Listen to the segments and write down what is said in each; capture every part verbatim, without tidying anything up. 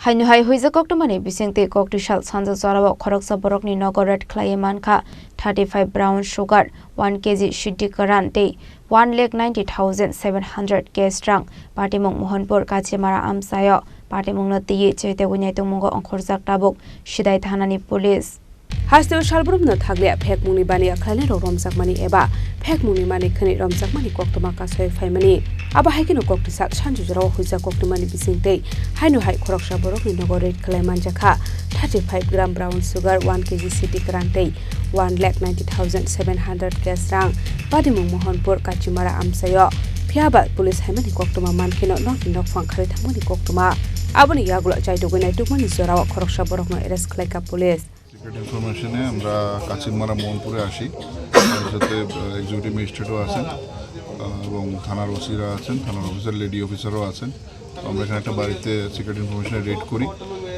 Haino hai huijak koktwmani bisingtwi koktwisa sanja jorao khoroksa borokni nogo raid khlaiwi mankha thirty five brown sugar, one K G siddi kwran tei one lakh ninety thousand seven hundred cash rang. Patimung Mohanpur Kachimara amchaio patimungno twiwi chaitogwi naitokmungo ongkhorjak tabuk Sidai thanani police. Hasteo salbrumno thakliya phekmungni baniya khlainairok romjakmani eba phekmungni mani khwnwi romjakmani koktwma kasoi phaimani. Abo hai kheno koktwisa sanju jorao huijak koktwmani bisingtwi haino hai khoroksa borokni nogo raid khlai manjakha thirty five gram brown sugar, one K G siddi kwran tei one lakh ninety thousand seven hundred cash rang. Patimung Mohanpur Kachimara amchaio. Phiyaba police haimani koktwma mankheno nokni nokphang kharwi thangmani koktwma. Aboni yagulo chaitugwi naitukmani jorao khoroksa borokno arrest khlaikha police. Secret ইনফরমেশনে আমরা কাচিরমারা মোহনপুরে আসি। আমাদের সাথে, আহ, এক্সিকিউটিভ ম্যাজিস্ট্রেটও আছেন, আহ, এবং থানার ওসিরা আছেন, থানার অফিসার, লেডি অফিসারও আছেন। তো আমরা এখানে একটা বাড়িতে সিক্রেট ইনফরমেশনে রেড করি।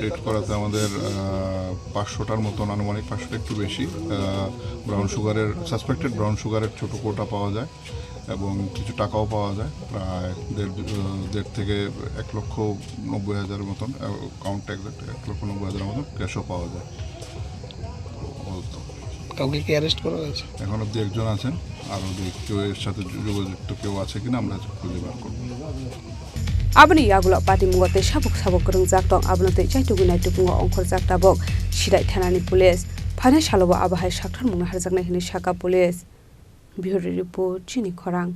রেড করাতে আমাদের, আহ, পাঁচশোটার মতন, আনুমানিক পাঁচশোটা একটু বেশি, আহ, ব্রাউন সুগারের, সাসপেক্টেড ব্রাউন সুগারের ছোটো কৌটা পাওয়া যায় এবং কিছু টাকাও পাওয়া যায়, প্রায় দেড়, আহ, দেড় থেকে এক লক্ষ নব্বই হাজারের মতন, আহ, কাউন্ট এক্সাক্ট এক লক্ষ নব্বই হাজারের মতন ক্যাশও পাওয়া যায়। কাউকে কি অ্যারেস্ট করা হয়েছে? এখন অবধি একজন আছেন, আর ওদের কেউ এর সাথে যুক্ত কেউ আছে কিনা আমরা খুঁজে বার করবো। Aboni yagulo patimungo tei sabuk sabuk kwrwngjak tong, abono twi chaitugwi naitugmungo ongkhorjak tabuk Sidai thanani police. Phainai salobo abo hai sakthar mungno harjaknai hwnwi sakha police. Bureau report, Chini Khorang.